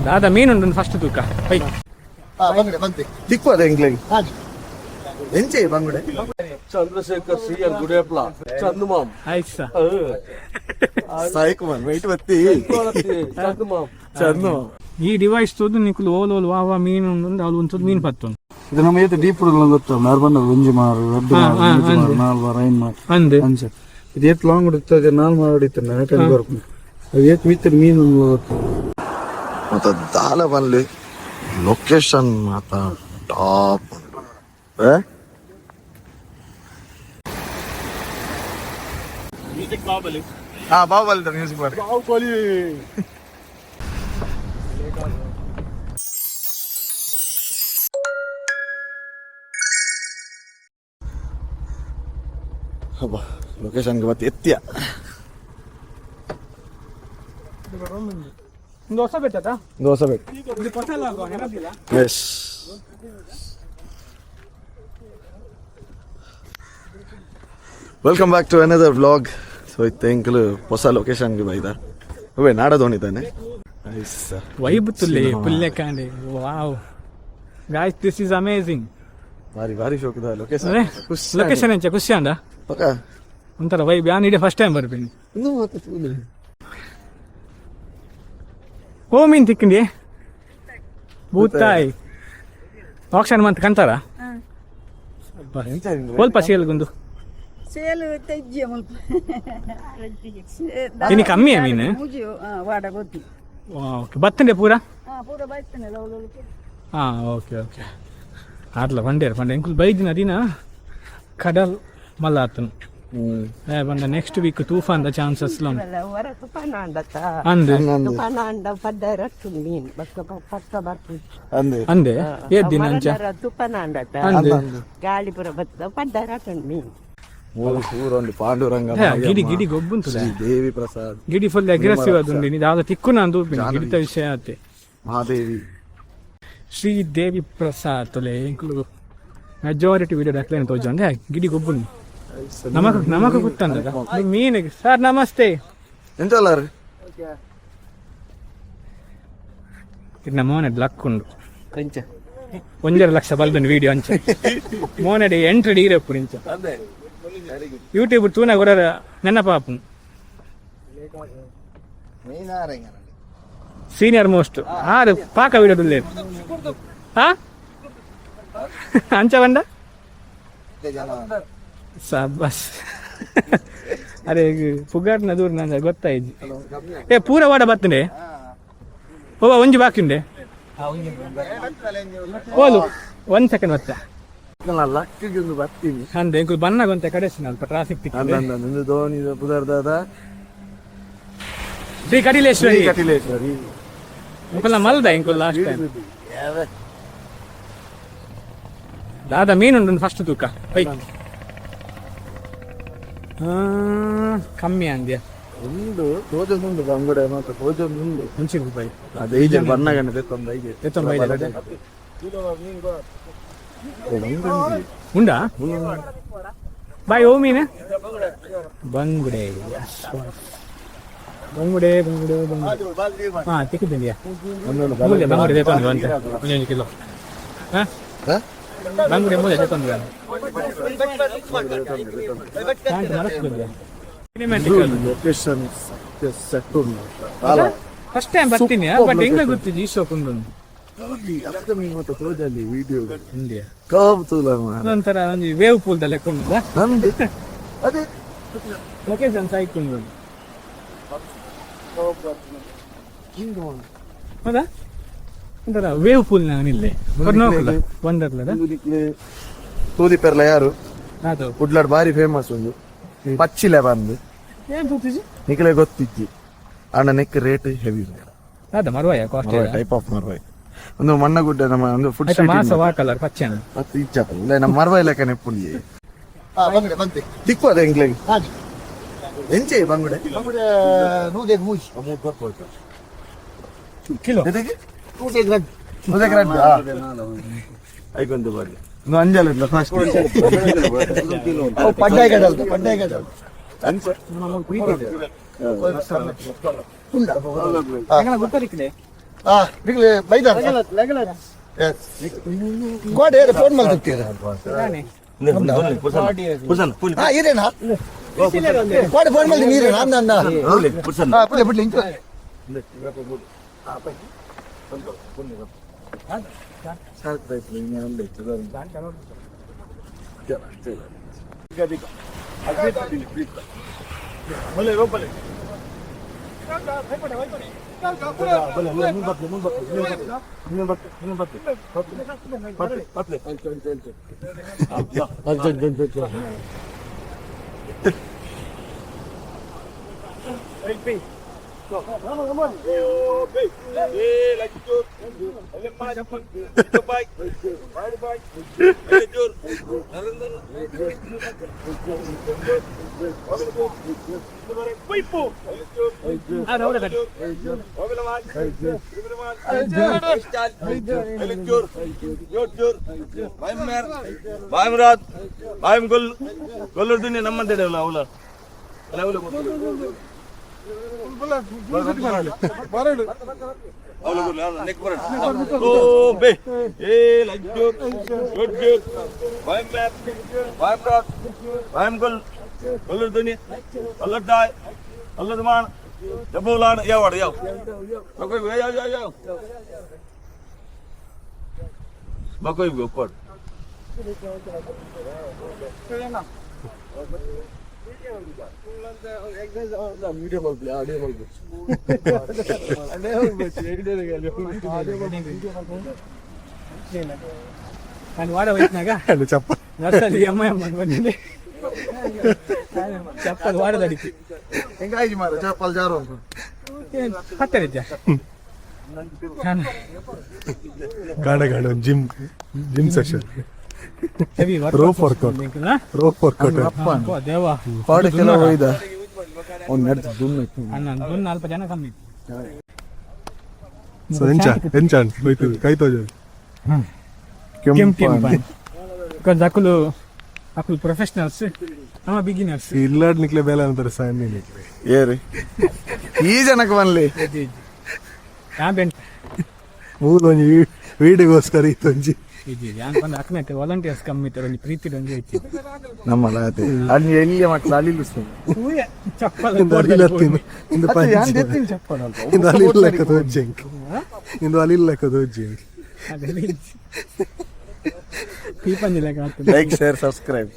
ದಾದ ಮೀನು ಉಂಟು ಫಸ್ಟ್ ತೂಕ ಬೈ. ಬಂಗಡೆ ಬಂತೆ. ತಿಕ್ಪದ ಎಂಕ್ಲೆಗ್ ಎಂಚೆ ಬಂಗುಡೆ? ಚಂದ್ರಶೇಖರ್ ಸಿ ಎನ್ ಗುಡೇಪ್ಲ ಚಂದಮಾಮ್. ಆಯ್ತು ಸರ್. ಸಾಯಿ ಕುಮಾರ್ ವೈಟ್ ಬತ್ತಿ. ಚಂದಮಾಮ್. ಚಂದು. ಈ ಡಿವೈಸ್ ತೋದು ನಿಕುಲು ಓಲ್ ಓಲ್ ವಾ ವಾ ಮೀನು ಉಂಡು ಅವ್ಲು ಒಂಚೂರು ಮೀನು ಪತ್ತೊಂದು. ಇದು ನಮ್ಮ ಏತ್ ಡೀಪ್ ಗೊತ್ತ ನಾರ್ಮಲ್ ಒಂಜಿ ಮಾರು, ರಡ್ಡು ಮಾರು, ಮೂಜಿ ಮಾರು, ನಾಲ್ ಮಾರು, ಐನ್ ಮಾರು. ಅಂದ್. ಅಂಚ ಇದು ಏತ್ ಲಾಂಗ್ ಹೊಡಿತದೆ, ನಾಲ್ ಮಾರು ಹೊಡಿತಾರೆ ನನಗೆ ಬರ್ಕೊಂಡು. ಅದು ಏತ್ ಮಿತ್ರ ಮೀನು ಗೊತ್ತು. ಮತ್ತ ದಾಲ ಬನ್ಲಿ, ಲೊಕೇಶನ್ ಮಾತ ಟಾಪ್. ಹಾ, ಬಾಹುಬಲಿ ಮ್ಯೂಸಿಕ್ ಬಾರಿ. ಬಾಹುಬಲಿ. ಅಬ್ಬಾ, ಲೊಕೇಶನ್ಗೆ ಮತ್ತೆ ಎತ್ತಿಯ. ಒಂದು ಹೊಸ ಬೆಟ್ಟದ. ದೋಸೆ ಬೇಕು. ಇದು ಹೊಸ ಅಲ್ಲ, ನೆನಪಿಲ್ಲ. Yes, welcome back to another vlog. So ಇತ್ತೆ ಎಂಕಲು ಹೊಸ ಲೊಕೇಶನ್ಗೆ ಬೈದ ಅವೇ ನಾಡದೋಣಿದ್ದಾನೆ. ವೈಬ್ ತುಲ್ಲೆ ಪುಲ್ಲೆ ಕಾಂಡೆ. Wow guys, this is amazing. ಬಾರಿ ಬಾರಿ ಶೋಕದ ಲೊಕೇಶನ್. ಲೊಕೇಶನ್ ಎಂಚ, ಖುಷಿ ಅಂಡ? ಪಕ್ಕ. ಒಂಥರ ವೈಬ್. ಯಾನ್ ಇಡೀ ಫಸ್ಟ್ ಟೈಮ್ ಬರ್ತೀನಿ. ಇನ್ನೂ ಮಾತು ತೂಲೆ. ಓ ಮೀನ್ ತಿಕ್ಕಂಡಿ, ಬೂತಾಯ್ ಆಕ್ಷನ್ ಮಂತ್ ಕಂತಾರ. ಸ್ವಲ್ಪ ಸೇಲ್ಗುಂದು. ಸೇಲು ತೆಜ್ಜೆ ಮುಲ್ಪ. ಇನ್ನು ಕಮ್ಮಿಯಾ ಮೀನು? ಮುಜಿ ವಾಡ ಗೊತ್ತಿ. ಓಕೆ, ಬತ್ತಂಡೆ ಪೂರ. ಹಾ, ಪೂರ ಬೈತಾನೆ. ಹಾಂ, ಓಕೆ ಓಕೆ, ಆತ್ಲ ಪಂಡೇರು ಪಂಡೆ. ಎಂಕುಲು ಬೈದಿನ ದಿನ ಕಡಲ್ ಮಲ್ಲ ಆತನು. ಬಂದ next week Toofan the chances. ವರ ತುಫಾನ ಅಂಡತ್ತ. ಅಂದ್. ತುಫಾನ ಅಂಡ ಪಡ್ಡ ರಟ್ಟು ಮೀನ್ ಬಕ್ಕ ಪಕ್ಕ ಬರ್ಪು. ಅಂದೆ. ಅಂದೆ, ಏತ್ ದಿನ ಅಂಚ? ತುಫಾನ ಅಂಡತ್ತ. ಅಂದೆ. ಗಾಳಿ ಪುರ ಬತ್ತ, ಪಡ್ಡ ರಟ್ಟು ಮೀನ್. ಮೂರು ಊರೊಂದು ಪಾಂಡುರಂಗ. ಹೇ, ಗಿಡಿ ಗಿಡಿ ಗೊಬ್ಬುಂತುಲೆ. ಶ್ರೀ ದೇವಿ ಪ್ರಸಾದ್. ಗಿಡಿ ಫುಲ್ ಅಗ್ರೆಸಿವ್ ಅದುಂಡು. ಇನಿ ದಾದ ತಿಕ್ಕು ನಾನು ತೂಪಿನ ಗಿಡಿತ ವಿಷಯ ಆತೆ. ಮಹಾದೇವಿ. ಶ್ರೀ ದೇವಿ ಪ್ರಸಾದ್ ತೊಲೆ. ಎಂಕುಲು ಮೆಜಾರಿಟಿ ವಿಡಿಯೋ ಡಕ್ಲೇನು ತೋಜಂದೆ. ಗಿಡಿ ಗೊಬ್ಬುಂಡು. ನಮಕ್ ನಮಕ್ ಗೊತ್ತಂದ ಮೀನು. ಸರ್, ನಮಸ್ತೆ. ಎಂಚಲ್ಲಾರು? ಇನ್ನು ಮೋನೆ ಲಕ್ ಉಂಡು. 1.5 ಲಕ್ಷ ಬಲ್ದನ್ ವಿಡಿಯೋ ಅಂಚ ಮೋನಡಿ ಎಂಟ್ರಿ ಡೀರೆಪ್ಪು ಇಂಚ ಯೂಟ್ಯೂಬ್ ತೂನ ಕೊರ ನೆನಪಾಪು. ಸೀನಿಯರ್ ಮೋಸ್ಟ್ ಆರು ಪಾಕ ವಿಡಿಯೋದಲ್ಲಿ. ಹಾ, ಅಂಚ ಬಂದ ಸಬ್ಬಸ್. ಅರೆ, ಪುಗಾಟ್ನ ದೂರ ನಂಗೆ ಗೊತ್ತಾಯ್ತು. ಏ, ಪೂರ ವಾಡ ಬರ್ತದೆ. ಓ, ಒಂಜಿ ಬಾಕಿ ಉಂಡೆ. ಓಲು ಒನ್ ಸೆಕೆಂಡ್ ಬತ್ತ. ಲಕ್ಕಿಗೆ ಒಂದು ಬರ್ತೀನಿ. ಅಂದೆ, ಎಂಕುಲು ಬನ್ನಾಗ ಒಂತೆ ಕಡೆಸಿನ ಅಲ್ಪ ಟ್ರಾಫಿಕ್. ಅಂದ ಅಂದ ನಿಂದು ದೋಣಿ ಪುದರ್ದಾದ? ಶ್ರೀ ಕಡಿಲೇಶ್ವರಿ. ಕಟಿಲೇಶ್ವರಿ. ಎಂಕುಲ ಮಲ್ದ ಎಂಕುಲು ಲಾಸ್ಟ್ ಟೈಮ್. ದಾದ ಮೀನುಂಡು ಫಸ್ಟ್ ತೂಕ ಬೈ. ಕಮ್ಮಿ ಅಂದ್ಯ. ಉಂಡು, ತೋಜೊಂದುಂಡು ಬಂಗುಡೆ ಮಾತ್ರ ತೋಜೊಂದುಂಡು. ಮುಂಚೆ ಬೈ. ಅದು ಐಜೆ ಬಣ್ಣಗಣ್ಣೆ ತೆತ್ತೊಂದು ಐಜೆ. ತೆತ್ತೊಂದು ಐಜೆ. ಉಂಡಾ ಬಾಯ್? ಓ ಮೀನು ಬಂಗುಡೆ. ಬಂಗುಡೆ ಬಂಗುಡೆ ಬಂಗುಡೆ. ಹಾ, ತಿಕ್ಕಿದ್ಯಾ? ಮೂಲೆ ಬಂಗುಡೆ ತೆತ್ತೊಂದು ಅಂತ ಒಂದೊಂದು ಕಿಲೋ. ಹಾ, ಬಂಗುಡೆ ಮೂಲೆ ತೆತ್ತೊಂದು. ಲೊಕೇಶನ್ ಸೆಟ್ ಉಂಡು. ಫಸ್ಟ್ ಟೈಮ್ ಬರ್ತೀನಿ, ಬಟ್ ಹೆಂಗ ಗೊತ್ತಿದ್ದು ಈ ಶೋಕ್ ಉಂಟು? ಮತ್ತೆ ತೋಜಲ್ಲಿ ವಿಡಿಯೋ. ಇಂಡಿಯಾ. ಕಾಬ್ ತೂಲ. ಒಂಥರ ಒಂಜಿ ವೇವ್ ಪೂಲ್ ದ ಲೆಕ್ಕ ಉಂಟು. ನಂದು ಅದೇ. ಲೊಕೇಶನ್ ಸೈಕ್ ಉಂಟು. ಹೌದಾ, ಒಂಥರ ವೇವ್ ಪೂಲ್ ನಾನಿಲ್ಲೇ ವಂಡರ್ಲದ. ತೂದಿ ಪೆರ್ಲ ಯಾರು? ಅದು. ಕುಡ್ಲಾಡ್ ಬಾರಿ ಫೇಮಸ್ ಒಂದು ಪಚ್ಚಿಲೆ ಬಂದು. ಏನ್ ತೂತಿಜಿ? ನಿಕ್ಲೆ ಗೊತ್ತಿಜ್ಜಿ ಅಣ್ಣ, neck rate heavy. ಅದ ಮರ್ವಾಯ cost. Type of ಮರ್ವಾಯ್ ಒಂದು ಮಣ್ಣಗುಡ್ಡೆ ನಮ್ಮ ಒಂದು ಫುಡ್. ಆಯ್ತಾ ಮಾಸ ವಾ ಕಲರ್ ಪಚ್ಚೆ. ಮತ್ತೆ ಇಜ್ಜಪ್ಪ, ನಮ್ಮ ಮರ್ವಾಯ್ ಲೆಕ್ಕನೆ ಪುಂಡಿ. ಬಂಗಡೆ ಬಂತೆ. ತಿಕ್ಪದ ಎಂಕ್ಲೆಗ್ ಎಂಚೆ ಬಂಗುಡೆ? ಬಂಗಡೆ ನೂದೆಗ್ ಮೂಜಿ. ಕಿಲೋ. ನೂದೆಗ್ ರಡ್ಡ್. ನೂದೆಗ್ ರಡ್ಡ್ ಐಕೊಂದು ಬಾರಿ ಒಂದು ಅಂಜಲ್ ಇಲ್ಲ ಫಸ್ಟ್. ಅವು ಪಡ್ಡಾಯಿ ಗಡಲ್ದ, ಪಡ್ಡಾಯಿ ಗಡಲ್ದ. ಗೊತ್ತರಿಕ್ಲೆ. ಹಾ ನಿಕ್ಲೆ ಬೈದಾರ. ಗೋಡೆ ಫೋನ್ ಮಾಡ್ತಿರ್ತೀರ. ಹಾ ಇರೇನಾ ಗೋಡೆ ಫೋನ್ ಮಾಡ್ತೀನಿ ಇರೇನಾ ಅಂದ ಅಂದ. ಹಾ ಬಿಡ್ಲಿ ಬಿಡ್ಲಿ ಇಂಚ. ಬಾಯಮ್ರಾಜ್ ಬಾಯಮ್ ಗೊಲ್ ಗೊಲ್ಲುರ್ದಿನಿ ನಮ್ಮಂತೇಳಿ ಅವಲ ಅವಲ ಬಕೋಯ್. ನಾನು ವಾಡ ಹೋಯ್ತಿನಾಗ ಚಪ್ಪ ನರ್ಸಲ್ಲಿ ಅಮ್ಮ ಅಮ್ಮ ಬಂದಿದೆ ಚಪ್ಪಲ್ ವಾಡದ ಅಡಿಕೆ. ಹೆಂಗಾಯ್ತು ಮಾರ ಚಪ್ಪಲ್ ಜಾರು. ಹತ್ತಿರ ನಾನು ಗಾಡ ಗಾಡ gym gym session. Heavy. Rope workout. Rope workout. ದೇವ. ಪಾಡು ಕೆಲವು ಹೋಯ್ದ ಅವ್ನು ನಡೆದು ದುಮ್ಮೆ. ಅಣ್ಣ ದುನ್ನ ಅಲ್ಪ ಜನ ಕಮ್ಮಿ. ಸೊ ಎಂಚ ಎಂಚ ಹೋಯ್ತು ಕೈ ತೋಜ. ಕೆಂಪು ಕೆಂಪು because ಅಕುಲು ಅಕುಲು ಪ್ರೊಫೆಷನಲ್ಸ್, ನಮ್ಮ ಬಿಗಿನರ್ಸ್. ಇಲ್ಲಾಡ್ ನಿಕ್ಲೆ ಬೇಲೆ ಅಂತಾರೆ ಸಣ್ಣ ನಿಕ್ಲೆ. ಏರಿ ಈ ಜನಕ್ಕೆ ಬನ್ಲಿ. ಆಂಬಿಯಂಟ್. ಮೂಲ ಒಂಜಿ ವೀಡಿಯೋಗೋಸ್ಕರ ಇತ್ತೊಂಜಿ. ಇಜ್ಜಿ ಯಾನ್ ಬಂದು ಅಕ್ನೈತೆ ವಾಲಂಟಿಯರ್ಸ್ ಕಮ್ಮಿ ಇತ್ತು, ಒಂಜಿ ಪ್ರೀತಿ ಒಂಜಿ ಐತಿ. ನಮ್ಮಲ್ಲ ಅದೇ ಅಲ್ಲಿ ಎಲ್ಲಿಯ ಮಕ್ಕಳು ಅಲ್ಲಿ. ಚಪ್ಪಲ್. ಇಂದು ಅಲಿಲ್ ಹತ್ತಿನ ಇಂದು ಪಂಚ. ಚಪ್ಪಲ್. ಇಂದು ಅಲಿಲ್ ಲೆಕ್ಕ ತೋಜಿ, ಇಂದು ಅಲಿಲ್ ಲೆಕ್ಕ ತೋಜಿ. ಅದೆಲ್ಲ ಇಜ್ಜಿ. ಪೀಪಂಜಿ ಲೆಕ್ಕ ಆಗ್ತದೆ. Like, share, subscribe.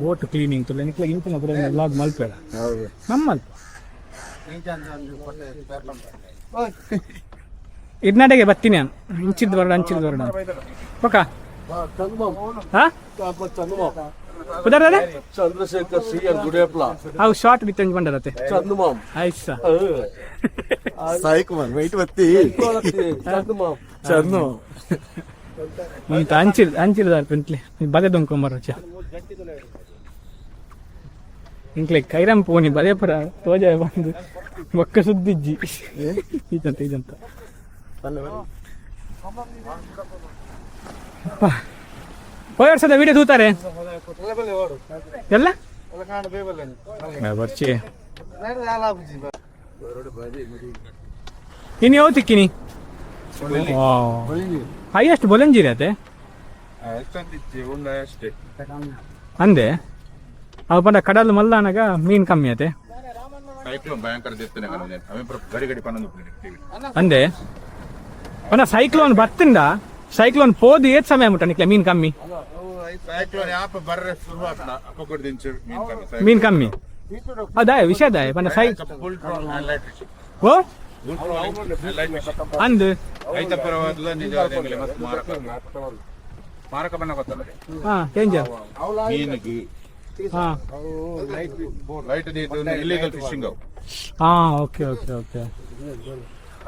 Boat cleaning ತುಲ್ಲ ನಿಕ್ಲೆ ಇಂಚಿನ ಪೂರ ವ್ಲಾಗ್ ಮಲ್ಪೇಡ. ಹೌದು. ನಮ್ಮಲ್ಪ ಇರ್ನಾಡೆಗೆ ಬರ್ತೀನಿ ನಾನು. ಇಂಚಿದ್ ಬರಡ, ಅಂಚಿದ್ ಬರಡ. ಓಕ ಹಾ ಉದಾಹರಣೆ. ಚಂದ್ರಶೇಖರ್ ಸಿ ಆರ್ ಗುಡೇಪ್ಲ. ಅವು ಶಾರ್ಟ್ ವಿತ್ ಒಂಜಿ ಬಂಡರತೆ. ಚಂದಮಾಮ್. ಆಯ್ಸ. ಸಾಯಿ ಕುಮಾರ್ ವೈಟ್ ಬತ್ತಿ. ಚಂದಮಾಮ್. ಚಂದು. ಮುಂತ ಅಂಚಿಲ್ ಅಂಚಿಲ್ ದಾಲ್ ಪಿಂಟ್ಲಿ ಬಲೆ ದೊಂಕೊಂಬರ ಚ ಇಂಕ್ಲೆ ಕೈರಂ ಪೋನಿ ಬಲೆ ಪರ ತೋಜ ಬಂದು ಬೊಕ್ಕ ಸುದ್ದಿಜ್ಜಿ. ಈಜಂತ ಈಜಂತ ಅಪ್ಪ ಹೋದ ವರ್ಷದ ವಿಡಿಯೋ ತೂತಾರೆ ಎಲ್ಲ ಬರ್ಚಿ. ಇನ್ನು ಯಾವ ತಿಕ್ಕಿನಿ ಹೈಯೆಸ್ಟ್ ಬೊಲಂಜಿರಿ ಅತೆ ಅಂದೆ. ಅವು ಪಂಡ ಕಡಲ್ ಮಲ್ದಾನಗ ಮೀನ್ ಕಮ್ಮಿ ಅತೆ. ಅಂದೆ ಪಂಡ ಸೈಕ್ಲೋನ್ ಬತ್ತಿಂದ ಸೈಕ್ಲೋನ್ ಪೋದು ಏತ್ ಸಮಯ ಮುಟ್ಟ ನಿಕ್ಲೆ ಮೀನ್ ಕಮ್ಮಿ? ಮೀನ್ ಕಮ್ಮಿ ಅದಾಯ ವಿಷಯದಾಯ ಪಂಡ ಸೈ ಓ ಅಂದ್ ಮಾರಕ ಬಣ್ಣ ಗೊತ್ತಲ್ಲ? ಹಾ ಡೇಂಜರ್. ಮೀನಿಗೆ. ಹಾ. Light illegal fishing ಅವು. ಹಾ okay okay okay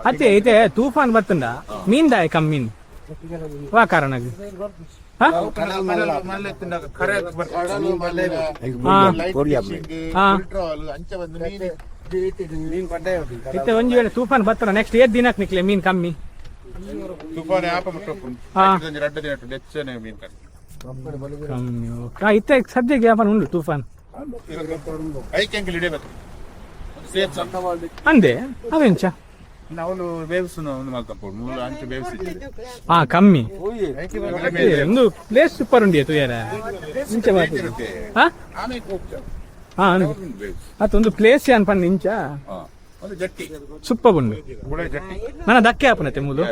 ಅತ್ತೆ ಇತ್ತೆ ತೂಫಾನ್ ಬತ್ತಂಡ ಮೀನ್ ದಾಯ ಕಮ್ಮಿ ವಾ ಕಾರಣ? ಹಾ. ಹಾ. ಹಾ. ಇತ್ತೆ ಒಂಜಿ ವೇಳೆ ತೂಫಾನ್ ಬತ್ತಡ ನೆಕ್ಸ್ಟ್ ಏತ್ ದಿನಕ್ಕೆ ನಿಕ್ಲೆ ಮೀನ್ ಕಮ್ಮಿ? ತುಫಾನ್ ಆಪ ಮುಟ್ಟ. ಹಾ. ರಡ್ಡ ದಿನ ಹೆಚ್ಚನೆ ಮೀನ್ ಕಮ್ಮಿ. ಕಮ್ಮಿ ಓಕೆ. ಇತ್ತೆ ಸದ್ಯಕ್ಕೆ ವ್ಯಾಪಾರ ಉಂಟು ತೂಫಾನ್. ಐಕೆ ಅಂಕಲ್ ಹಿಡಿಯಬೇಕು. ಅಂದೆ ಅವೆಂಚ ಅವನು ವೇವ್ಸ್ ಒಂದು ಮಲ್ತಪ್ಪು ಮೂಲ ಅಂಚು ವೇವ್ಸ್ ಹಾ ಕಮ್ಮಿ ಒಂದು ಪ್ಲೇಸ್ ಸೂಪರ್ ಉಂಡಿ ತೂಯರ ಇಂಚ ಮಾತು ಹಾ ಹಾ ಅತ್ತೊಂದು ಪ್ಲೇಸ್ ಏನ್ ಪಂಡ ಇಂಚ ಒಂದು ಜಟ್ಟಿ ಸೂಪರ್ ಉಂಡು ಗುಳೆ ಜಟ್ಟಿ ನನ್ನ ದಕ್ಕೆ ಆಪನತೆ ಮೂಲು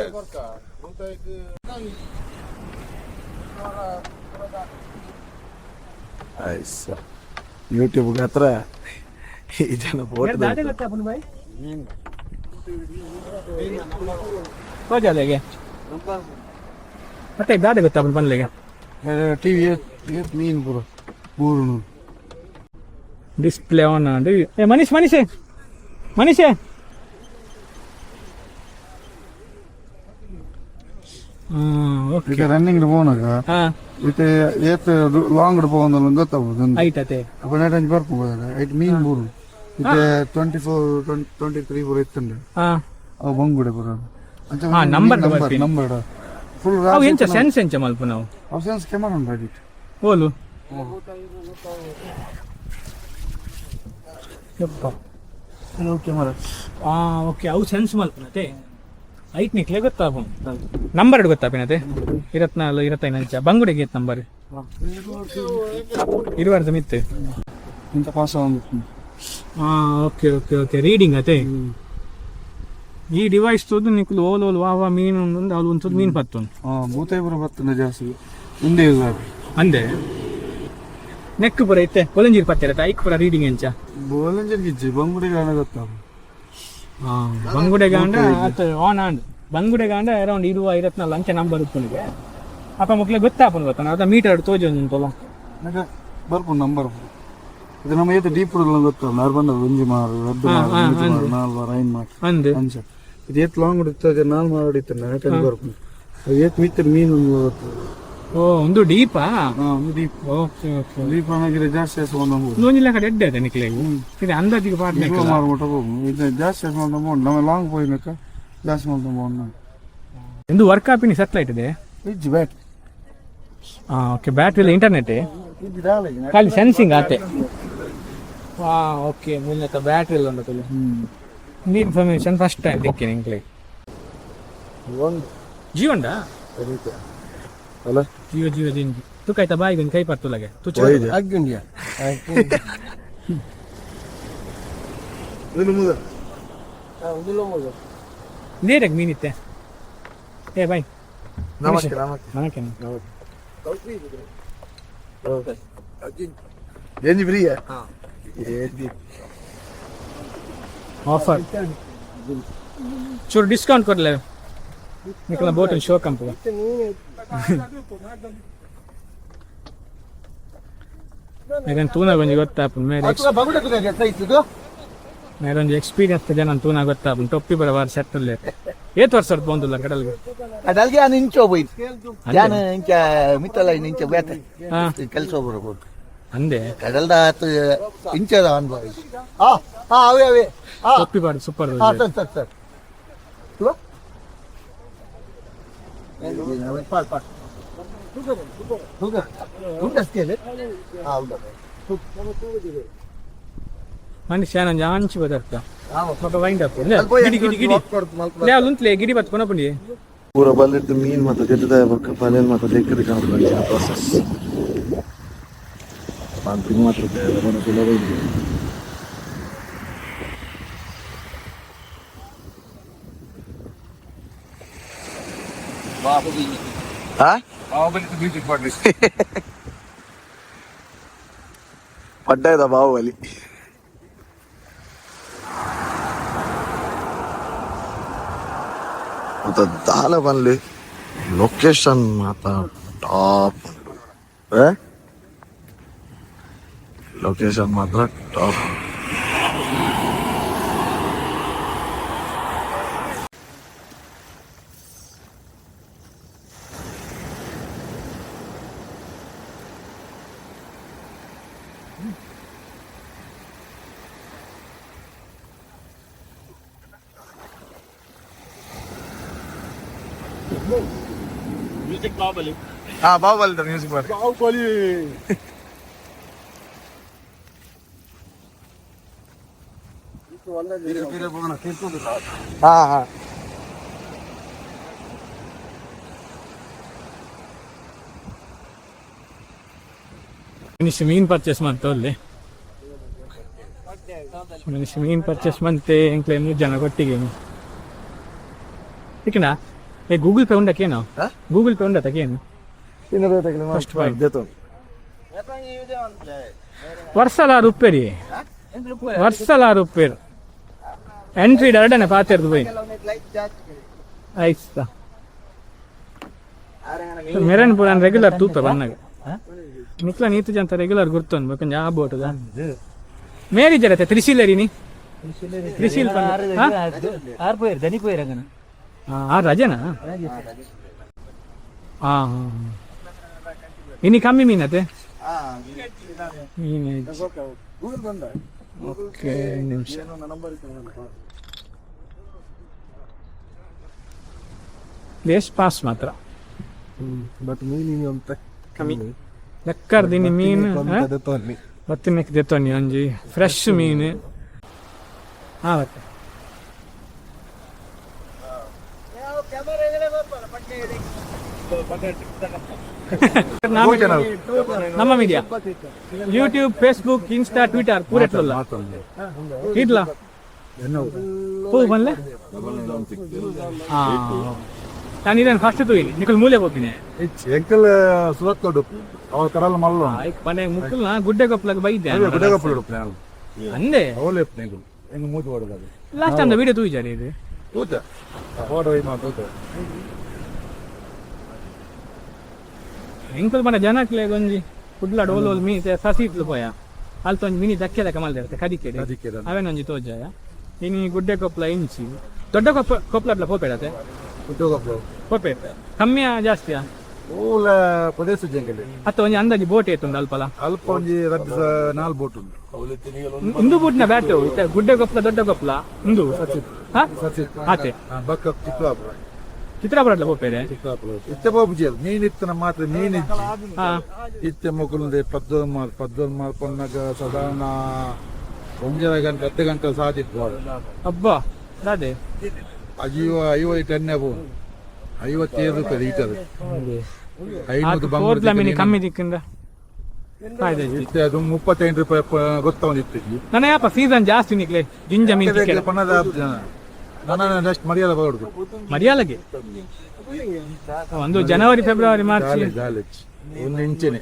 ಯೂಟ್ಯೂಬ್ ಹತ್ರ ಈ ಜನ ಫೋಟೋ ದಾದೆ ಗೊತ್ತಾಪುಂಡು ಬಾಯ್ ತೋಜಾಲೆಗೆ ಮತ್ತೆ ದಾದೆ ಗೊತ್ತಾಪುಂಡು ಪನ್ಲೆಗೆ ಟಿವಿ ಏತ್ ಮೀನು ಪೂರ ಮೂರು ಡಿಸ್ಪ್ಲೇ ಆನ್ ಆಂಡ್ ಏ ಮನೀಶ್ ಮನೀಶ್ ಮನೀಶ್ ಓಕೆ ಈಗ ರನ್ನಿಂಗ್ ಪೋನಾಗ ಹಾ ಇತ್ತೆ ಏತ್ ಲಾಂಗ್ ಪೋವೊಂದು ಗೊತ್ತಾಗ್ಬೋದು ಆಯ್ತತೆ ಅಪ್ಪ ನೈಟ್ ಅಂಚ್ ಬರ್ಪು ಐಟ್ ಮೀನು ಬೂರು ಇತ್ತೆ 24 23 ಪೂರ ಇತ್ತುಂಡು ಹಾ ಅವು ಬಂಗುಡೆ ಪೂರ ಹಾ, number ಬರ್ತೀನಿ. ನಂಬರ್ ಫುಲ್ ಅವು ಎಂಚ ಸೆನ್ಸ್ ಎಂಚ ಮಲ್ಪ ನಾವು ಅವು ಸೆನ್ಸ್ ಕ್ಯಾಮರಾ ಉಂಟು ಅಡಿಟ್ ಓಲು ಯಪ್ಪ ಕ್ಯಾಮರಾ ಆ ಓಕೆ ಅವು ಸೆನ್ಸ್ ಮಲ್ಪನತೆ ಐಟ್ ನಿಕ್ಲೆ ಗೊತ್ತಾಪು ನಂಬರ್ ಗೊತ್ತಾಪಿನತೆ ಇರತ್ನಾಲ್ ಇರತ್ತೈದು ಅಂಚ ಬಂಗುಡೆಗೆ ಏತ್ ನಂಬರ್ ಇರುವಾರ್ದ ಮಿತ್ತು ಇಂಥ ಪಾಸ್ ಒಂದು ಹಾ okay okay okay reading ಅತೆ ಈ ಡಿವೈಸ್ ತೋದು ನಿಕ್ಲು ಓಲ್ ಓಲ್ ವಾ ವಾ ಮೀನು ಉಂಡು ಅವ್ಲು ಒಂದು ಮೀನು ಪತ್ತೊಂದು ಹಾ ಬೂತಾಯಿ ಪೂರ ಬರ್ತದೆ ಜಾಸ್ತಿ ಉಂದೇ ಇಲ್ಲ ಅಂದೆ ನೆಕ್ ಪೂರ ಇತ್ತೆ ಕೊಲಂಜೀರ್ ಪತ್ತಿರತ್ತೆ ಐಕ್ ಪೂರ ರೀಡಿಂಗ್ ಎಂಚ ಬೋಲಂಜನ್ ಗಿಜ್ಜಿ ಬಂಗುಡೆ ಗಾಣ ಗೊತ್ತಾಗ ಬಂಗುಡೆ ಗಾಂಡ ಆತ ಆನ್ ಆಂಡ್ ಬಂಗುಡೆ ಗಾಂಡ ಅರೌಂಡ್ ಇರುವ ಇರತ್ನಾಲ್ ಅಂಚೆ ನಂಬರ್ ಉಪ್ಪುನಿಗೆ ಅಪ್ಪ ಮಕ್ಳಿಗೆ ಗೊತ್ತಾಪುನ ಗೊತ್ತ ಅದ ಮೀಟರ್ ತೋಜೊಂದು ತೊಲ ಬರ್ಪು ನಂಬರ್ ಇದು ನಮ್ಮ ಏತ್ ಡೀಪ್ ಗೊತ್ತಲ್ಲ ನಾರು ಬಂದದ್ದು ಒಂಜಿ ಮಾರು ರಡ್ಡು ಮಾರು ಮೂಜಿ ಮಾರು ನಾಲ್ ಮಾರು ಐನ್ ಮಾರು ಅಂದೆ ಅಂಚ ಇದು ಏತ್ ಲಾಂಗ್ ಇರ್ತದೆ ನಾಲ್ ಮಾರು ಹೊಡಿತಾರೆ ನೈಟ್ ಅಂಚ್ ಬರ್ಪು ಅದು ಏತ್ ಮಿತ್ತ ಮೀನು ಒಂದು ಗೊತ್ತದ ಓ ಒಂದು ಡೀಪಾ ಹಾ ಒಂದು deep okay okay deep ಅನ್ನಾಗಿರೆ ಜಾಸ್ತಿ ಎಸ್ಕೊಂಡು ಹೋಗ್ಬೋದು ಒಂಜಿ ಲೆಕ್ಕ ಎಡ್ಡೆ ಅದೇ ನಿಕ್ಲೆಗ್ ಇದು ಅಂದಾಜಿಗೆ ಪಾಡ್ನೆ ಇರುವ ಮಾರು ಮುಟ್ಟ ಹೋಗು ಇದು ಜಾಸ್ತಿ ಎಸ್ಕೊಂಡು ಹೋಗ್ಬೋದು ನಮ್ಮ ಲಾಂಗ್ ಪೋಯ್ನಕ ಜಾಸ್ತಿ ಮಾಡ್ಕೊಂಡು ಹೋಗೋಣ ಎಂದು ವರ್ಕ್ ಆಪಿನಿ ಸೆಟ್ಲೈಟ್ ಇದೆ ಇಜ್ಜಿ ಬ್ಯಾಟ್ ಹಾ okay battery internet ಇಜ್ಜಿ ದಾಲ ಖಾಲಿ ಸೆನ್ಸಿಂಗ್ ಆತೆ ಹಾ ಓಕೆ ಮುನ್ನತ ಬ್ಯಾಟ್ರಿ ಇಲ್ಲ ಉಂಟು ಒಂದು information first time ದಿಕ್ಕಿ ನಿಂಕ್ಲೆ ಜೀವಂಡ ಅಲ್ಲ ಜೀವ ಜೀವ ದಿಂಜಿ ತುಕಾಯ್ತಾ ಬಾಯಿಗೆ ಒಂದು ಕೈ ಪರ್ತುಲಗೆ ತುಚ್ಚ ಅಗ್ಗುಂಡಿಯಾ ನೇರಗ್ ಮೀನಿತ್ತೆ ಏ ಬಾಯ್ ನಮಸ್ತೆ ನಮಸ್ತೆ ನನಗೆ ఏంది ఫ్రీయా ఏంది ಆಫರ್ ಚೂರು ಡಿಸ್ಕೌಂಟ್ ಕೊಡ್ಲೆ ನಿಕಲ ಬೋಟ್ ಶೋ ಕಂಪು ಮೇರೆ ತೂನ ಕೊಂಚ ಗೊತ್ತಾಪುಂಡು ಮೇರೆ ಮೇರೆ ಒಂಜಿ ಎಕ್ಸ್ಪೀರಿಯನ್ಸ್ ಜನ ತೂನ ಗೊತ್ತಾಪುಂಡು ಟೊಪ್ಪಿ ಬರ ವಾರ ಸೆಟ್ ಉಲ್ಲೆ ಏತ್ ವರ್ಷ ಪೋಂದುಲ್ಲ ಕಡಲ್ಗೆ ಅಡಲ್ಗೆ ನಾನು ಇಂಚ ಹೋಯ್ತು ನಾನು ಇಂಚ ಮಿತ್ತಲ್ಲ ಇಂಚ ಬೇತೆ ಹಾ ಕೆಲಸ ಬರ್ಬೋದು ಅಂದೆ ಕಡಲ್ದ ಆತು ಇಂಚದ ಅನುಭವ ಹಾ ಹಾ ಅವೇ ಅವೇ ಹಾ ಟೊಪ್ಪಿ ಬಾರ್ದು ಸೂಪರ್ ಹಾ ಸರಿ ಸರಿ ಸರಿ ಮನುಷ್ಯ ನಂಜ ಆಂಚಿ ಬದರ್ತ ಮಗ ವೈಂಡ್ ಅಪ್ ಗಿಡಿ ಗಿಡಿ ಗಿಡಿ ಲೇ ಅಲ್ಲಿ ಉಂತ್ಲೆ ಗಿಡಿ ಬತ್ಕೊನ ಪುಂಡಿ ಪೂರ ಬಲ್ಲಿಟ್ಟು ಮೀನ್ ಮಾತ ಜೆಟ್ಟದ ಬೊಕ್ಕ ಪಲೆನ್ ಮಾತ ದೆಕ್ಕದ ಕಾಣುತ್ತೆ ಪ್ರಾಸೆಸ್ ಪಂಪಿಂಗ್ ಮಾತ್ರ ಸುಲಭ ಇದೆ. ಆ? ಬಾಹುಬಲಿ ಮ್ಯೂಸಿಕ್ ಮಾಡ್ರಿ ಪಡ್ಡಾಯ್ದ ಬಾಹುಬಲಿ ಮತ್ತೆ ದಾಲ ಬನ್ಲಿ ಲೊಕೇಶನ್ ಮಾತ ಟಾಪ್ ಲೊಕೇಶನ್ ಮಾತ್ರ ಟಾಪ್. ಮ್ಯೂಸಿಕ್ ಬಾಹುಬಲಿ. ಹಾ, ಬಾಹುಬಲಿ ಮ್ಯೂಸಿಕ್ ಮಾಡಿ. ಬಾಹುಬಲಿ. ಹಾ ಹಾ. ಮನುಷ್ಯ ಮೀನ್ ಪರ್ಚೇಸ್ ಮಂತ ಅಲ್ಲಿ, ಮನುಷ್ಯ ಮೀನ್ ಪರ್ಚೇಸ್ ಮಂತೆ. ಎಂಕ್ಲೆ 3 ಜನ ಕೊಟ್ಟಿಗೆ ಇಕ್ಕಣ. ಏ, ಗೂಗಲ್ ಪೇ ಉಂಡಕ್ಕೇನು? ಗೂಗಲ್ ಪೇ ಉಂಡತಕ್ಕೇನು? First point. ವರ್ಷಲ ರುಪ್ಪೇರಿ, ವರ್ಷಲ ರುಪ್ಪೇರು. ಎಂಟ್ರಿ ಎರಡನೇ ಪಾತೆರ್ದು ಪೋಯಿ ಐಸ್ತ ಮೆರನ್ ಪೂರ ರೆಗ್ಯುಲರ್ ತೂಪೆ ಬನ್ನಾಗ. ನಿಕ್ಲ ನೀತು ಜಂತ ರೆಗ್ಯುಲರ್ ಗುರ್ತೊಂದು ಕೊಂಚ ಆ ಬೋಟದ ಮೇರಿ ಜರತೆ ತ್ರಿಶೀಲರಿ ನೀ ತ್ರಿಶೀಲ್. ಆರ್ ಪೋಯಿರ್, ದನಿ ಪೋಯಿರ್ ಅಂಗನ. ಆ ರಜನಾ? ಹಾ ಹಾ. ಇನಿ ಕಮ್ಮಿ ಮೀನತೆ ಮೀನು. ಓಕೆ, ನಿಮಿಷ. ಪ್ಲೇಸ್ ಪಾಸ್ ಮಾತ್ರ. ಬಟ್ ಮೀನು ಅಂತ ಕಮ್ಮಿ ಲೆಕ್ಕರ್ದಿನಿ ಮೀನು. ತೊನ್ನಿ. ಬತ್ತಿನಕ್ಕೆ ದೆತ್ತೊನ್ನಿ ಒಂಜಿ ಫ್ರೆಶ್ ಮೀನು. ಹಾ, ಬತ್ತೆ. ನಮ್ಮ media, YouTube, Facebook, Insta, Twitter ಪೂರ ಎಟ್ಲಲ್ಲ ಇಡ್ಲಾ ಹೋ ಬನ್ಲೆ. ಹಾ, ನಾನು ಇದನ್ನು ಫಸ್ಟ್ ತೂಯಿನಿ. ನಿಕಲ್ ಮೂಲೆ ಹೋಗ್ತೀನಿ. ಎಂಕಲ್ ಸುರತ್ ಉಡುಪು ಅವ ಕಡಲ ಮಲ್ಲ. ಮನೆ ಮುಕ್ಕಲ್ನ ಗುಡ್ಡೆ ಕೊಪ್ಪಲಾಗ ಬೈದೆ. ಗುಡ್ಡೆ ಉಡುಪು ಅಂದೆ. ಅವಲೇ ಎಂಕಲ್ ಎಂಗ್ ಮೂತಿ ಓಡೋದು. Last time video ತೂಯಿಜಾರೆ ಇದು. ತೂತ ಓಡ ತೂತ. ಎಂಕುಲ್ ಮನೆ ಜನಕ್ಲೆ ಒಂಜಿ ಕುಡ್ಲ ಡೋಲ್ ಓಲ್ ಮೀ ಸಸಿ ಇಟ್ಲು ಪೋಯ. ಅಲ್ತ ಒಂಜಿ ಮಿನಿ ದಕ್ಕೆ ದಕ್ಕ ಮಲ್ದಿರುತ್ತೆ ಕದಿಕೆ. ಕದಿಕೆ. ಅವೇನೊಂಜಿ ತೋಜಾಯ. ಇನಿ ಗುಡ್ಡೆ ಕೊಪ್ಪಲ ಇಂಚಿ ದೊಡ್ಡ ಕೊಪ್ಪ ಕೊಪ್ಪಲ ಪೋಪೇಡತೆ. ಉದ್ಯೋಗ. ಪೋಪೆ ಕಮ್ಮಿಯಾ ಜಾಸ್ತಿಯಾ? ಓಲ ಪ್ರದೇಶ ಜಂಗಲ್. ಅತ್ತ ಒಂಜಿ ಅಂದಾಜಿ ಬೋಟ್ ಏತುಂಡು ಅಲ್ಪಲ? ಅಲ್ಪ ಒಂಜಿ ರಡ್ಡ್ ನಾಲ್ ಬೋಟ್ ಉಂಟು. ಇಂದು ಬೋಟ್ನ ಬ್ಯಾಟು ಇತ್ತೆ ಗುಡ್ಡೆ ಕೊಪ್ಪಲ, ದೊಡ್ಡ ಕೊಪ್ಪಲ ಇಂದು. ಹಾ, ಆತೆ. ಬಕ್ಕ ಚಿತ್ರಾಪುರ. ಚಿತ್ರಾಪುರ ಪೋಪೇರೆ. ಚಿತ್ರಾಪುರ ಇತ್ತೆ ಪೋಪುಜಿ, ಮೀನ್ ಇತ್ತು ನಮ್ಮ ಮಾತ್ರ ಮೀನ್ ಇಜ್ಜಿ. ಇತ್ತೆ ಮೊಕುಲುಂದೆ ಪದ್ದೊಂದು ಮಾಲ್, ಪದ್ದೊಂದು ಮಾಲ್ ಪೊನ್ನಗ ಸಾಧಾರಣ 1.5 ಗಂಟೆ 10 ಗಂಟೆ ಸಾದಿತ್ತು. ಅಬ್ಬಾ, ದಾದೆ? ಅಯ್ಯೋ, 50 ಟನ್ನೇ ಪೋ, 57 ರೂಪಾಯಿ ಲೀಟರ್, 500. ಹೋದ್ಲ ಮೀನಿ ಕಮ್ಮಿ ದಿಕ್ಕಿಂದ ಫಾಯ್ದೆ ಇಜ್ಜಿ. ಇತ್ತೆ ಅದು 38 ರೂಪಾಯಿ ಗೊತ್ತ ಒಂದು ಇತ್ತು. ನನ್ನ ಯಾಪ ಸೀಸನ್ ಜಾಸ್ತಿ ನಿಕ್ಲೆ ಜಿಂಜ ಮೀನ್ ತಿಕ್ಕೆರೆ. ಪನ್ನದ ನನ್ನ ನೆಕ್ಸ್ಟ್ ಮರ್ಯಾದ ಬರೋದು. ಮರ್ಯಾಲಗೆ ಒಂದು January, February, March. ಜಾಲೆ ಜಾಲೆ ಒಂದು ಇಂಚೆನೆ.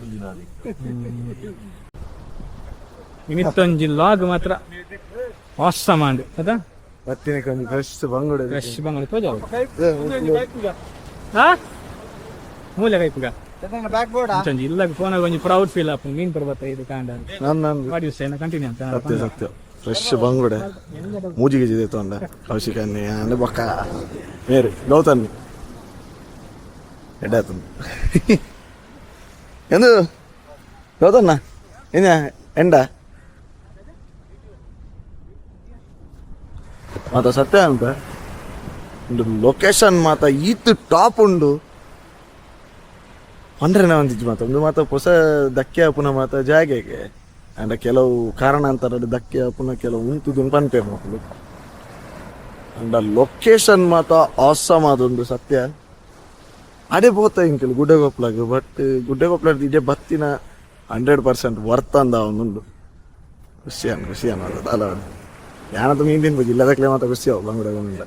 ಇನಿತ್ತೊಂಜಿ ಲಾಗ್ ಮಾತ್ರ ಆಸಮ್ ಆಂಡ್ ಅದ. ಬತ್ತಿನ ಒಂಜಿ ಫ್ರೆಶ್ ಬಂಗುಡೆ. ಫ್ರೆಶ್ ಬಂಗಡ ತೋಜ. ಹಾ, ಮೂಲೆ ಕೈಪುಗ ಒಂಜಿ ಇಲ್ಲ ಫೋನ್ ಒಂಜಿ ಪ್ರೌಡ್ ಫೀಲ್ ಆಪುಂಡು ಮೀನ್ ಪರ್ವತ ಇದು ಕಾಂಡ. ನಾನು ನಾನು what you say? Continue ಅಂತ. ಸತ್ಯ ಸತ್ಯ, ಫ್ರೆಶ್ ಬಂಗುಡೆ ಮೂಜಿ ಕೆಜಿ ತೊಂಡ ಕೌಶಿಕನ್ನಿ ಅಂಡ್ ಬೊಕ್ಕ ಮೇರು ಗೌತಮ್ಮಿ ಎಡ್ಡೆ ಎಂದು ಗೌತಣ್ಣ ಇನ್ನ ಎಂಡ ಮಾತ ಸತ್ಯ ಅಂತ. ಉಂಡು ಲೊಕೇಶನ್ ಮಾತ ಈತ್ ಟಾಪ್ ಉಂಡು ಅಂದ್ರೆ ಒಂದಿಜ್ಜಿ ಮಾತ ಒಂದು ಮಾತ ಹೊಸ ಧಕ್ಕೆ ಆಪುನ ಮಾತ ಜಾಗೆಗೆ. ಅಂಡ ಕೆಲವು ಕಾರಣಾಂತರ ಧಕ್ಕೆ ಆಪುನ ಕೆಲವು ಉಂತುದು ಪನ್ಪೆ ಮಕ್ಕಳು. ಅಂಡ ಲೊಕೇಶನ್ ಮಾತ ಆಸಮ್ ಅದೊಂದು ಸತ್ಯ. ಅಡೆ ಪೋತ ಇಂಕಲ್ ಗುಡ್ಡೆಗೊಪ್ಲಾಗ, ಬಟ್ ಗುಡ್ಡೆಗೊಪ್ಲ ಇಡೇ ಬತ್ತಿನ 100% ವರ್ತ್ ಅಂದ ಒಂದುಂಡು. ಖುಷಿ ಅನ್ ಖುಷಿ ಅನ್ನೋದು ಅಲ್ಲ. ಯಾನಂತ ಮೀನ್ ತಿನ್ಬೇಕು ಇಲ್ಲದಕ್ಲೆ ಮಾತ ಖುಷಿ ಅವು ಬಂಗುಡೆ ಬಂಗುಡೆ.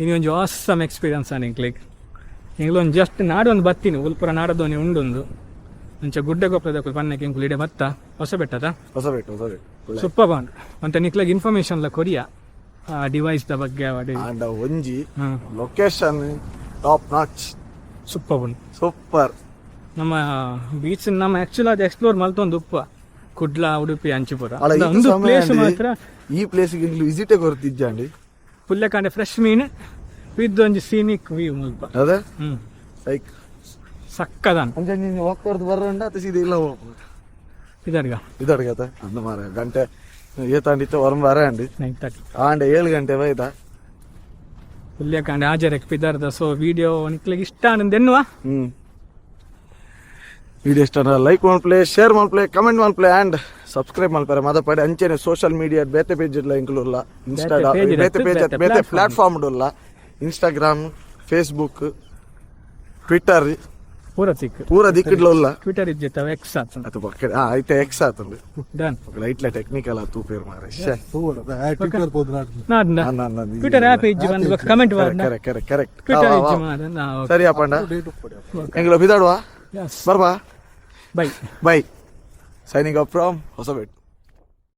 ಇನಿ ಒಂಜಿ ಆಸಮ್ ಎಕ್ಸ್ಪೀರಿಯನ್ಸ್ ಆಂಡ್ ಎಂಕ್ಲೆಗ್. ಎಂಕ್ಲು ಒಂದು ಜಸ್ಟ್ ನಾಡು ಒಂದು ಬತ್ತೀನಿ ಉಲ್ಪುರ ನಾಡದೋನಿ ಉಂಡೊಂದು ಅಂಚ ಗುಡ್ಡೆ ಗೊಪ್ಪದ ಪನ್ನಕ್ಕೆ ಎಂಕುಲು ಇಡೆ ಬತ್ತ ಹೊಸ ಬೆಟ್ಟದ. ಹೊಸ ಬೆಟ್ಟು, ಹೊಸ ಬೆಟ್ಟು. ಸೂಪರ್ ಬಾಂಡ್ ಅಂತ ನಿಕ್ಲಾಗ ಇನ್ಫಾರ್ಮೇಶನ್ ಲ ಕೊರಿಯಾ ಡಿವೈಸ್ the ಬಗ್ಗೆ ಅವಡೆ. ಅಂಡ ಒಂಜಿ location top notch. Super bond. Super. ನಮ್ಮ ಬೀಚ್ ನಮ್ಮ ಆಕ್ಚುಲ್ ಅದು ಎಕ್ಸ್ಪ್ಲೋರ್ ಮಲ್ತೊಂದು ಉಪ್ಪ ಕುಡ್ಲ, ಉಡುಪಿ, ಅಂಚಿಪುರ. ಅಲ್ಲ, ಇದು ಒಂದು ಸಮಯ ಪ್ಲೇಸ್ ಅಂಡಿ. ಮಾತ್ರ. ಈ ಪ್ಲೇಸ್ಗೆ ಇಂಗ್ಲು ವಿಸಿಟೇ ಕೊರ್ತಿಜ್ಜಾಂಡಿ. ಪುಲ್ಲೆಕಾಂಡೆ ಫ್ರೆಶ್ ಮೀನು ವಿದ್ ಒಂಜಿ ಸೀನಿಕ್ ವ್ಯೂ ಮುಲ್ಪ. ಅದೇ. ಲೈಕ್ ಸಕ್ಕದಾನ. ಅಂಚ ನೀನು ಹೋಗ್ತಾರ್ದು ಬರ್ರಂಡ ಅತ್ತ ಸೀದಾ ಇಲ್ಲ ಹೋಗ್ಬೋದು. ಇದರ್ಗ. ಇದಡ್ಗತ ಅಂದ ಮಾರ ಗಂಟೆ ಏತಾಂಡಿತ್ತು ವరం ಬರ ಅಂಡಿ. 9:30. ಆಂಡ 7 ಗಂಟೆ ಬೈದ. ಪುಲ್ಯಕಾಂಡೆ ಆಜರೆಕ್ ಪಿದರ್ದ. ಸೊ ವಿಡಿಯೋ ನಿಕ್ಲೆಗ್ ಇಷ್ಟ ಆನಂದ ಎನ್ನುವ. ವಿಡಿಯೋ ಇಷ್ಟ ಲೈಕ್ ಮಲ್ಪ್ಲೆ, ಶೇರ್ ಮಲ್ಪ್ಲೆ, ಕಮೆಂಟ್ ಮಲ್ಪ್ಲೆ ಆ್ಯಂಡ್ ಸಬ್ಸ್ಕ್ರೈಬ್ ಮಲ್ಪರೆ ಮದಪಡೆ. ಅಂಚೆನೆ ಸೋಷಿಯಲ್ ಮೀಡಿಯಾ ಬೇತೆ ಪೇಜ್ ಇಲ್ಲ ಇಂಕ್ಲುಲ್ಲ, ಇನ್ಸ್ಟಾ. ಬೇತೆ page. ಬೇತೆ ಪೇಜ್. ಬೇತೆ ಬೇತೆ platform. Platform ಉಲ್ಲ, ಇನ್ಸ್ಟಾಗ್ರಾಮ್, ಫೇಸ್ಬುಕ್, ಟ್ವಿಟರ್. ಪೂರ ತಿಕ್. ಪೂರ ದಿಕ್ಕಿಡ್ಲ ಉಲ್ಲ. ಟ್ವಿಟರ್ ಇಜ್ಜಿತ್ತವ, ಎಕ್ಸ್ ಆತಂಡ. ಅದು ಪಕ್ಕ ಐತೆ, ಎಕ್ಸ್ ಆತಂಡು. ಡನ್. ಲೈಟ್ಲ ಟೆಕ್ನಿಕಲ್ ಆತು ಪೇರ್ ಮಾರೆ, ಶ್ಯೆ. ಟ್ವಿಟರ್ ಪೋದು. ನಾಡ್ನ. ಟ್ವಿಟರ್ ಆ್ಯಪ್ ಇಜ್ಜಿ ಬಂದು ಕಮೆಂಟ್ ಕರೆಕ್ಟ್. ಬಾರ್ನ. Correct correct. ಟ್ವಿಟರ್ ಇಜ್ಜಿ ಮಾರ. ಸರಿ ಅಪ್ಪಂಡ, ಎಂಗ್ಲ ಬಿದಾಡುವ. S. ಬರ್ಬಾ. Bye. Bye. Signing off from Hosabettu.